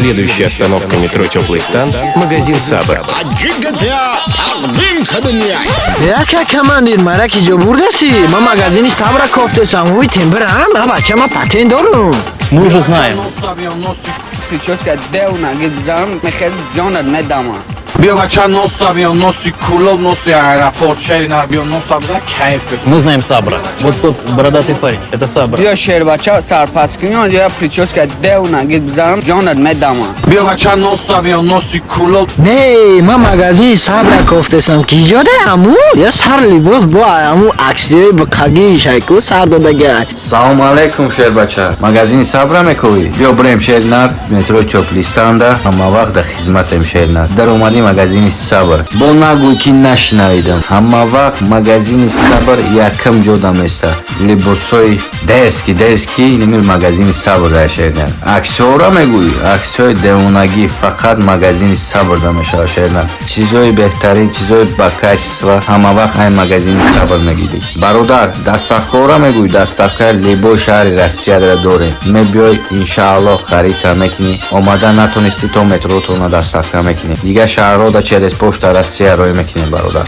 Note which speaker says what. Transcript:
Speaker 1: Следующая остановка метро «Теплый стан», магазин «Сабр».
Speaker 2: Яка, командир, мара ки ҷо бурдаси? Ман магазини Сабра кофтесам. Ҳуи тембирам, а бача, ман патент дорум.
Speaker 3: Мы уже знаем.
Speaker 4: Прическа девнаги бизанам, мехел ҷонат медама.
Speaker 5: Биё, бача, носа биё, носи Кулоб, носи аэропорт, шери нар, биё, носа бизан, кайф бикун.
Speaker 3: Мы знаем Сабра. Вот тот бородатый парень. Это Сабра.
Speaker 4: Биё, шербача, сарпаст кунён, я прическа девнаги бизанам, ҷонат медама.
Speaker 5: Биё, бача, носа биё, носи Кулоб.
Speaker 2: Не, ман магазини Сабра кофтесам. Ки ҷода аму я сар либос бо аму аксиёи бақаги шайку сар додагай.
Speaker 6: Салому алейкум, шербача. Магазини Сабра мекоӣ? Биё, бирем, шери нар, метрои Тёплый станда. Ҳама вақт дар хизматем, шери нар. Даромадӣ магазини Сабр. Бо нагӯй, ки нашинавидам. Ҳама вақт магазини Сабр якам ҷода места. Либосҳои дерзкий, дерзкий инами магазини Сабр дар, шери нар. Аксиёра мегӯӣ? Аксиёи девонагӣ фақат магазини Сабр да мешавад, шери нар. Чизои беҳтарин, чизои ба качество ҳама вақт ай магазини Сабр мегирӣ. Бародар, доставкаора мегӯӣ? Доставкаи любой шаҳри Россияро дорем. Мебиёй, иншааллоҳ, харита мекунӣ. Омада натонистӣ, то метротона доставка мекунӣ. Дигар шаҳрҳода через Почта Россия роҳӣ мекунем, бародар.